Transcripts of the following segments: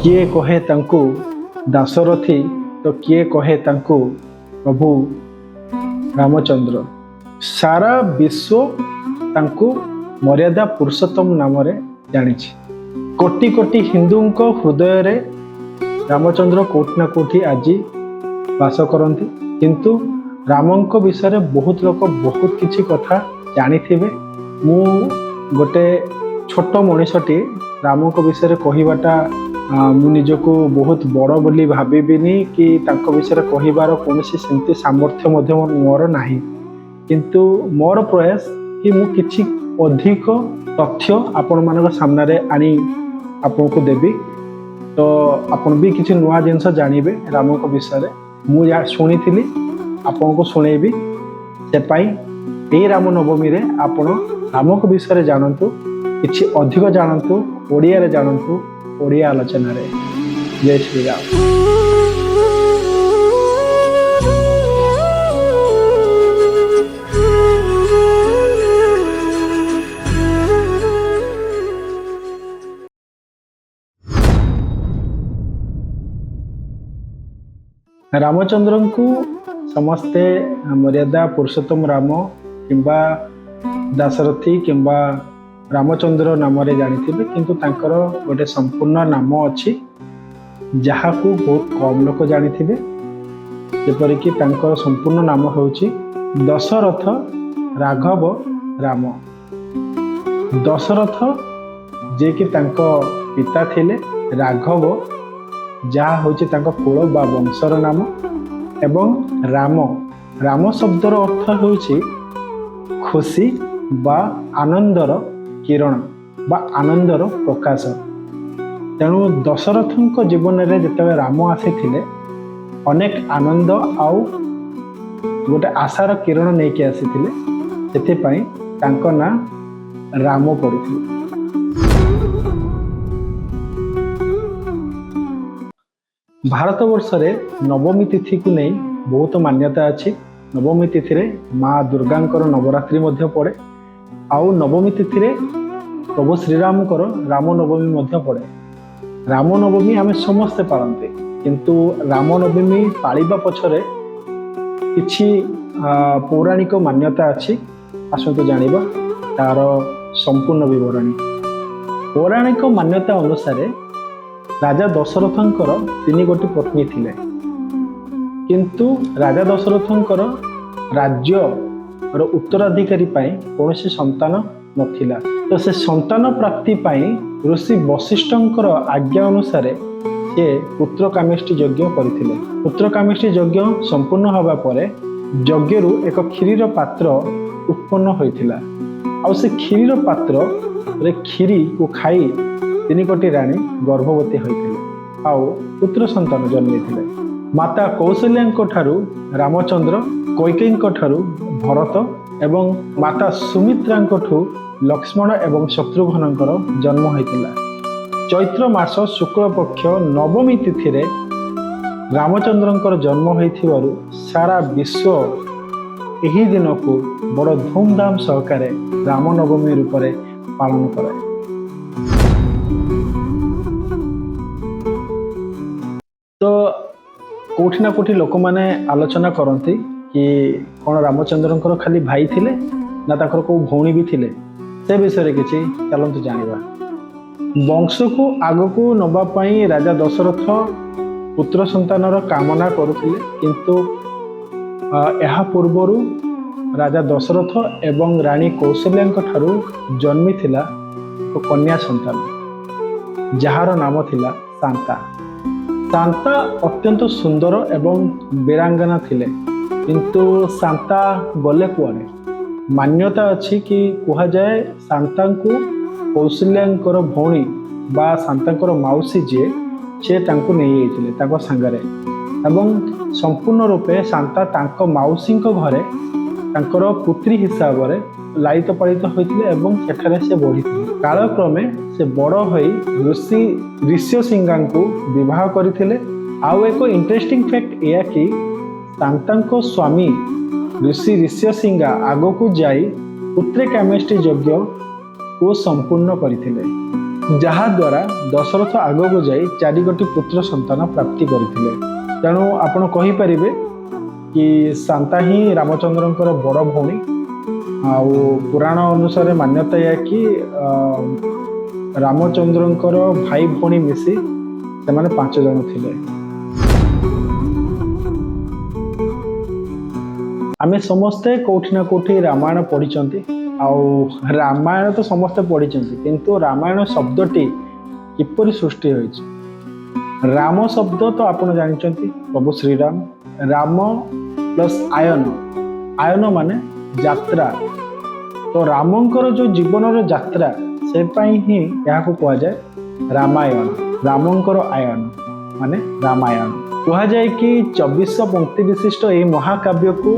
କିଏ କହେ ତାଙ୍କୁ ଦାଶରଥୀ ତ କିଏ କହେ ତାଙ୍କୁ ପ୍ରଭୁ ରାମଚନ୍ଦ୍ର। ସାରା ବିଶ୍ୱ ତାଙ୍କୁ ମର୍ଯ୍ୟାଦା ପୁରୁଷୋତ୍ତମ ନାମରେ ଜାଣିଛି। କୋଟି କୋଟି ହିନ୍ଦୁଙ୍କ ହୃଦୟରେ ରାମଚନ୍ଦ୍ର କୋଉଠି ନା କୋଉଠି ଆଜି ବାସ କରନ୍ତି। କିନ୍ତୁ ରାମଙ୍କ ବିଷୟରେ ବହୁତ ଲୋକ ବହୁତ କିଛି କଥା ଜାଣିଥିବେ। ମୁଁ ଗୋଟେ ଛୋଟ ମଣିଷଟିଏ, ରାମଙ୍କ ବିଷୟରେ କହିବାଟା ମୁଁ ନିଜକୁ ବହୁତ ବଡ଼ ବୋଲି ଭାବିବିନି କି ତାଙ୍କ ବିଷୟରେ କହିବାର କୌଣସି ସେମିତି ସାମର୍ଥ୍ୟ ମଧ୍ୟ ମୋର ନାହିଁ। କିନ୍ତୁ ମୋର ପ୍ରୟାସ କି ମୁଁ କିଛି ଅଧିକ ତଥ୍ୟ ଆପଣମାନଙ୍କ ସାମ୍ନାରେ ଆଣି ଆପଣଙ୍କୁ ଦେବି, ତ ଆପଣ ବି କିଛି ନୂଆ ଜିନିଷ ଜାଣିବେ ରାମଙ୍କ ବିଷୟରେ। ମୁଁ ଯାହା ଶୁଣିଥିଲି ଆପଣଙ୍କୁ ଶୁଣେଇବି। ସେ ପାଇଁ ଏଇ ରାମନବମୀରେ ଆପଣ ରାମଙ୍କ ବିଷୟରେ ଜାଣନ୍ତୁ, କିଛି ଅଧିକ ଜାଣନ୍ତୁ, ଓଡ଼ିଆରେ ଜାଣନ୍ତୁ, ଓଡ଼ିଆ ଆଲୋଚନାରେ। ଜୟ ଶ୍ରୀରାମ। ରାମଚନ୍ଦ୍ରଙ୍କୁ ସମସ୍ତେ ମର୍ଯ୍ୟାଦା ପୁରୁଷୋତ୍ତମ ରାମ କିମ୍ବା ଦାଶରଥୀ କିମ୍ବା ରାମଚନ୍ଦ୍ର ନାମରେ ଜାଣିଥିବେ, କିନ୍ତୁ ତାଙ୍କର ଗୋଟେ ସମ୍ପୂର୍ଣ୍ଣ ନାମ ଅଛି ଯାହାକୁ ବହୁତ କମ୍ ଲୋକ ଜାଣିଥିବେ। ଯେପରିକି ତାଙ୍କର ସମ୍ପୂର୍ଣ୍ଣ ନାମ ହେଉଛି ଦଶରଥ ରାଘବ ରାମ। ଦଶରଥ ଯିଏକି ତାଙ୍କ ପିତା ଥିଲେ, ରାଘବ ଯାହା ହେଉଛି ତାଙ୍କ କୁଳ ବା ବଂଶର ନାମ, ଏବଂ ରାମ, ରାମ ଶବ୍ଦର ଅର୍ଥ ହେଉଛି ଖୁସି ବା ଆନନ୍ଦର କିରଣ ବା ଆନନ୍ଦର ପ୍ରକାଶ। ତେଣୁ ଦଶରଥଙ୍କ ଜୀବନରେ ଯେତେବେଳେ ରାମ ଆସିଥିଲେ, ଅନେକ ଆନନ୍ଦ ଆଉ ଗୋଟେ ଆଶାର କିରଣ ନେଇକି ଆସିଥିଲେ। ସେଥିପାଇଁ ତାଙ୍କ ନାଁ ରାମ ପଡ଼ିଥିଲା। ଭାରତବର୍ଷରେ ନବମୀ ତିଥିକୁ ନେଇ ବହୁତ ମାନ୍ୟତା ଅଛି। ନବମୀ ତିଥିରେ ମା ଦୁର୍ଗାଙ୍କର ନବରାତ୍ରି ମଧ୍ୟ ପଡ଼େ, ଆଉ ନବମୀ ତିଥିରେ ପ୍ରଭୁ ଶ୍ରୀରାମଙ୍କର ରାମନବମୀ ମଧ୍ୟ ପଡ଼େ। ରାମନବମୀ ଆମେ ସମସ୍ତେ ପାଳନ୍ତି, କିନ୍ତୁ ରାମନବମୀ ପାଳିବା ପଛରେ କିଛି ପୌରାଣିକ ମାନ୍ୟତା ଅଛି। ଆସନ୍ତୁ ଜାଣିବା ତାର ସମ୍ପୂର୍ଣ୍ଣ ବିବରଣୀ। ପୌରାଣିକ ମାନ୍ୟତା ଅନୁସାରେ ରାଜା ଦଶରଥଙ୍କର ତିନି ଗୋଟି ପତ୍ନୀ ଥିଲେ, କିନ୍ତୁ ରାଜା ଦଶରଥଙ୍କର ରାଜ୍ୟର ଉତ୍ତରାଧିକାରୀ ପାଇଁ କୌଣସି ସନ୍ତାନ ନଥିଲା। ତ ସେ ସନ୍ତାନ ପ୍ରାପ୍ତି ପାଇଁ ଋଷି ବଶିଷ୍ଠଙ୍କର ଆଜ୍ଞା ଅନୁସାରେ ସେ ପୁତ୍ର କାମେଷ୍ଟି ଯଜ୍ଞ କରିଥିଲେ। ପୁତ୍ର କାମେଷ୍ଟି ଯଜ୍ଞ ସମ୍ପୂର୍ଣ୍ଣ ହେବା ପରେ ଯଜ୍ଞରୁ ଏକ କ୍ଷୀରିର ପାତ୍ର ଉତ୍ପନ୍ନ ହୋଇଥିଲା, ଆଉ ସେ କ୍ଷୀରିର ପାତ୍ରରେ କ୍ଷୀରିକୁ ଖାଇ ତିନି ଗୋଟି ରାଣୀ ଗର୍ଭବତୀ ହୋଇଥିଲେ ଆଉ ପୁତ୍ର ସନ୍ତାନ ଜନ୍ମିଥିଲେ। ମାତା କୌଶଲ୍ୟାଙ୍କ ଠାରୁ ରାମଚନ୍ଦ୍ର, କୈକେୟୀଙ୍କ ଠାରୁ ଭରତ ଏବଂ ମାତା ସୁମିତ୍ରାଙ୍କଠୁ ଲକ୍ଷ୍ମଣ ଏବଂ ଶତ୍ରୁଘ୍ନଙ୍କର ଜନ୍ମ ହୋଇଥିଲା। ଚୈତ୍ର ମାସ ଶୁକ୍ଳପକ୍ଷ ନବମୀ ତିଥିରେ ରାମଚନ୍ଦ୍ରଙ୍କର ଜନ୍ମ ହୋଇଥିବାରୁ ସାରା ବିଶ୍ୱ ଏହି ଦିନକୁ ବଡ଼ ଧୁମଧାମ ସହକାରେ ରାମନବମୀ ରୂପରେ ପାଳନ କରେ। ତ କୋଉଠି ନା କୋଉଠି ଲୋକମାନେ ଆଲୋଚନା କରନ୍ତି କି କ'ଣ ରାମଚନ୍ଦ୍ରଙ୍କର ଖାଲି ଭାଇ ଥିଲେ ନା ତାଙ୍କର କୋଉ ଭଉଣୀ ବି ଥିଲେ? ସେ ବିଷୟରେ କିଛି ଚାଲନ୍ତୁ ଜାଣିବା। ବଂଶକୁ ଆଗକୁ ନେବା ପାଇଁ ରାଜା ଦଶରଥ ପୁତ୍ର ସନ୍ତାନର କାମନା କରୁଥିଲେ, କିନ୍ତୁ ଏହା ପୂର୍ବରୁ ରାଜା ଦଶରଥ ଏବଂ ରାଣୀ କୌଶଲ୍ୟାଙ୍କ ଠାରୁ ଜନ୍ମିଥିଲା ଏକ କନ୍ୟା ସନ୍ତାନ, ଯାହାର ନାମ ଥିଲା ଶାନ୍ତା। ଶାନ୍ତା ଅତ୍ୟନ୍ତ ସୁନ୍ଦର ଏବଂ ବୀରାଙ୍ଗନା ଥିଲେ। କିନ୍ତୁ ଶାନ୍ତା ଗଲେ କୁଆଡ଼େ? ମାନ୍ୟତା ଅଛି କି କୁହାଯାଏ ଶାନ୍ତାଙ୍କୁ କୌଶଲ୍ୟାଙ୍କର ଭଉଣୀ ବା ଶାନ୍ତାଙ୍କର ମାଉସୀ ଯିଏ, ସେ ତାଙ୍କୁ ନେଇଯାଇଥିଲେ ତାଙ୍କ ସାଙ୍ଗରେ ଏବଂ ସମ୍ପୂର୍ଣ୍ଣ ରୂପେ ଶାନ୍ତା ତାଙ୍କ ମାଉସୀଙ୍କ ଘରେ ତାଙ୍କର ପୁତ୍ରୀ ହିସାବରେ ଲାଳିତ ପାଳିତ ହୋଇଥିଲେ ଏବଂ ସେଠାରେ ସେ ବଢ଼ିଥିଲେ। କାଳକ୍ରମେ ସେ ବଡ଼ ହୋଇ ଋଷି ଋଷ୍ୟଶୃଙ୍ଗଙ୍କୁ ବିବାହ କରିଥିଲେ। ଆଉ ଏକ ଇଣ୍ଟରେଷ୍ଟିଂ ଫ୍ୟାକ୍ଟ ଏଇଆ କି ଶାନ୍ତାଙ୍କ ସ୍ୱାମୀ ଋଷି ଋଷ୍ୟଶୃଙ୍ଗା ଆଗକୁ ଯାଇ ପୁତ୍ରକାମେଷ୍ଟି ଯଜ୍ଞକୁ ସମ୍ପୂର୍ଣ୍ଣ କରିଥିଲେ। ଯାହାଦ୍ୱାରା ଦଶରଥ ଆଗକୁ ଯାଇ 4 ଗୋଟି ପୁତ୍ର ସନ୍ତାନ ପ୍ରାପ୍ତି କରିଥିଲେ। ତେଣୁ ଆପଣ କହିପାରିବେ କି ଶାନ୍ତା ହିଁ ରାମଚନ୍ଦ୍ରଙ୍କର ବଡ଼ ଭଉଣୀ। ଆଉ ପୁରାଣ ଅନୁସାରେ ମାନ୍ୟତା ଏହା କି ରାମଚନ୍ଦ୍ରଙ୍କର ଭାଇ ଭଉଣୀ ମିଶି ସେମାନେ 5 ଜଣ ଥିଲେ। ଆମେ ସମସ୍ତେ କୋଉଠି ନା କୋଉଠି ରାମାୟଣ ପଢିଛନ୍ତି। ଆଉ ରାମାୟଣ ତ ସମସ୍ତେ ପଢିଛନ୍ତି, କିନ୍ତୁ ରାମାୟଣ ଶବ୍ଦଟି କିପରି ସୃଷ୍ଟି ହୋଇଛି? ରାମ ଶବ୍ଦ ତ ଆପଣ ଜାଣିଛନ୍ତି, ପ୍ରଭୁ ଶ୍ରୀରାମ। ରାମ ପ୍ଲସ୍ ଆୟନ, ଆୟନ ମାନେ ଯାତ୍ରା। ତ ରାମଙ୍କର ଯୋଉ ଜୀବନର ଯାତ୍ରା, ସେ ପାଇଁ ହିଁ ଏହାକୁ କୁହାଯାଏ ରାମାୟଣ। ରାମଙ୍କର ଆୟନ ମାନେ ରାମାୟଣ। କୁହାଯାଏ କି 2400 ପଙ୍କ୍ତି ବିଶିଷ୍ଟ ଏହି ମହାକାବ୍ୟକୁ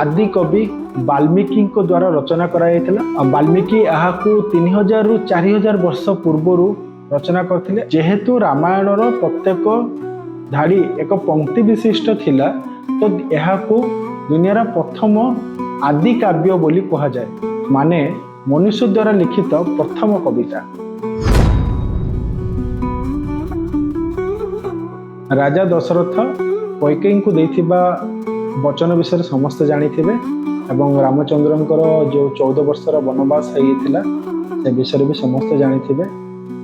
ଆଦି କବି ବାଲ୍ମୀକିଙ୍କ ଦ୍ୱାରା ରଚନା କରାଯାଇଥିଲା। ଆଉ ବାଲ୍ମୀକି ଏହାକୁ 3000ରୁ 4000 ବର୍ଷ ପୂର୍ବରୁ ରଚନା କରିଥିଲେ। ଯେହେତୁ ରାମାୟଣର ପ୍ରତ୍ୟେକ ଧାଡ଼ି ଏକ ପଙ୍କ୍ତି ବିଶିଷ୍ଟ ଥିଲା, ତ ଏହାକୁ ଦୁନିଆର ପ୍ରଥମ ଆଦି କାବ୍ୟ ବୋଲି କୁହାଯାଏ, ମାନେ ମନୁଷ୍ୟ ଦ୍ୱାରା ଲିଖିତ ପ୍ରଥମ କବିତା। ରାଜା ଦଶରଥ କୈକେୟୀଙ୍କୁ ଦେଇଥିବା ବଚନ ବିଷୟରେ ସମସ୍ତେ ଜାଣିଥିବେ ଏବଂ ରାମଚନ୍ଦ୍ରଙ୍କର ଯେଉଁ 14 ବର୍ଷର ବନବାସ ହେଇଥିଲା, ସେ ବିଷୟରେ ବି ସମସ୍ତେ ଜାଣିଥିବେ।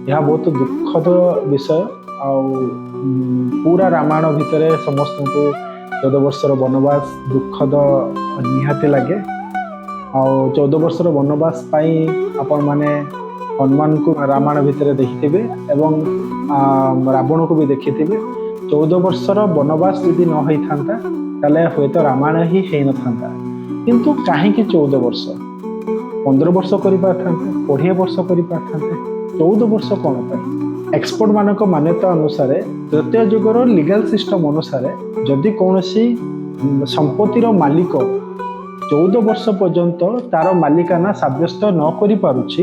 ଏହା ବହୁତ ଦୁଃଖଦ ବିଷୟ। ଆଉ ପୁରା ରାମାୟଣ ଭିତରେ ସମସ୍ତଙ୍କୁ 14 ବର୍ଷର ବନବାସ ଦୁଃଖଦ ନିହାତି ଲାଗେ। ଆଉ 14 ବର୍ଷର ବନବାସ ପାଇଁ ଆପଣମାନେ ହନୁମାନଙ୍କୁ ରାମାୟଣ ଭିତରେ ଦେଖିଥିବେ ଏବଂ ରାବଣକୁ ବି ଦେଖିଥିବେ। 14 ବର୍ଷର ବନବାସ ଯଦି ନ ହେଇଥାନ୍ତା, ତାହେଲେ ହୁଏତ ରାମାୟଣ ହିଁ ହେଇନଥାନ୍ତା। କିନ୍ତୁ କାହିଁକି 14 ବର୍ଷ? 15 ବର୍ଷ କରିପାରିଥାନ୍ତେ, 20 ବର୍ଷ କରିପାରିଥାନ୍ତେ, 14 ବର୍ଷ କ'ଣ ପାଇଁ? ଏକ୍ସପର୍ଟ ମାନଙ୍କ ମାନ୍ୟତା ଅନୁସାରେ, ତ୍ରେତୟା ଯୁଗର ଲିଗାଲ ସିଷ୍ଟମ ଅନୁସାରେ, ଯଦି କୌଣସି ସମ୍ପତ୍ତିର ମାଲିକ 14 ବର୍ଷ ପର୍ଯ୍ୟନ୍ତ ତାର ମାଲିକାନା ସାବ୍ୟସ୍ତ ନ କରିପାରୁଛି,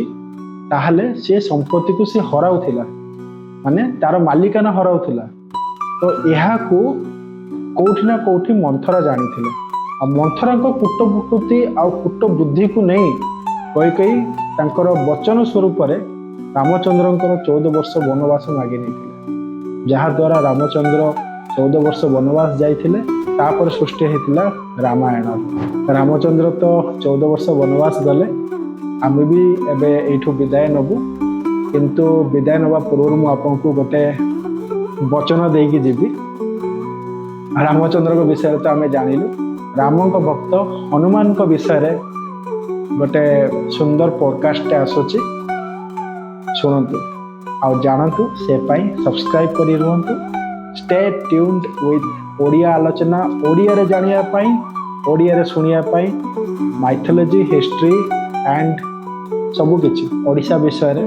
ତାହେଲେ ସେ ସମ୍ପତ୍ତିକୁ ସେ ହରାଉଥିଲା, ମାନେ ତାର ମାଲିକାନା ହରାଉଥିଲା। ତ ଏହାକୁ କୋଉଠି ନା କୋଉଠି ମନ୍ଥରା ଜାଣିଥିଲେ। ଆଉ ମନ୍ଥରାଙ୍କ କୂଟ ପ୍ରକୃତି ଆଉ କୂଟ ବୁଦ୍ଧିକୁ ନେଇ କୈକେୟୀ ତାଙ୍କର ବଚନ ସ୍ୱରୂପରେ ରାମଚନ୍ଦ୍ରଙ୍କର 14 ବର୍ଷ ବନବାସ ମାଗି ନେଇଥିଲେ, ଯାହାଦ୍ୱାରା ରାମଚନ୍ଦ୍ର 14 ବର୍ଷ ବନବାସ ଯାଇଥିଲେ। ତାପରେ ସୃଷ୍ଟି ହେଇଥିଲା ରାମାୟଣ। ରାମଚନ୍ଦ୍ର ତ 14 ବର୍ଷ ବନବାସ ଗଲେ, ଆମେ ବି ଏବେ ଏଇଠୁ ବିଦାୟ ନେବୁ। କିନ୍ତୁ ବିଦାୟ ନେବା ପୂର୍ବରୁ ମୁଁ ଆପଣଙ୍କୁ ଗୋଟେ ବଚନ ଦେଇକି ଯିବି। ରାମଚନ୍ଦ୍ରଙ୍କ ବିଷୟରେ ତ ଆମେ ଜାଣିଲୁ, ରାମଙ୍କ ଭକ୍ତ ହନୁମାନଙ୍କ ବିଷୟରେ ଗୋଟେ ସୁନ୍ଦର ପଡକାଷ୍ଟଟେ ଆସୁଛି, ଶୁଣନ୍ତୁ ଆଉ ଜାଣନ୍ତୁ। ସେ ପାଇଁ ସବସ୍କ୍ରାଇବ୍ କରି ରୁହନ୍ତୁ। ଷ୍ଟେ ଟ୍ୟୁନ୍ଡ ୱିଥ୍ ଓଡ଼ିଆ ଆଲୋଚନା। ଓଡ଼ିଆରେ ଜାଣିବା ପାଇଁ, ଓଡ଼ିଆରେ ଶୁଣିବା ପାଇଁ, ମାଇଥୋଲୋଜି, ହିଷ୍ଟ୍ରି ଆଣ୍ଡ ସବୁକିଛି ଓଡ଼ିଶା ବିଷୟରେ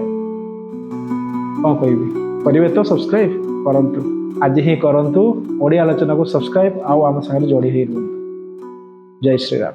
କ'ଣ କହିବି? କରିବେ ତ ସବସ୍କ୍ରାଇବ୍ କରନ୍ତୁ, ଆଜି ହିଁ କରନ୍ତୁ ଓଡ଼ିଆ ଆଲୋଚନାକୁ ସବସ୍କ୍ରାଇବ୍ ଆଉ ଆମ ସାଙ୍ଗରେ ଯୋଡ଼ି ହେଇ ରୁହନ୍ତୁ। ଜୟ ଶ୍ରୀରାମ।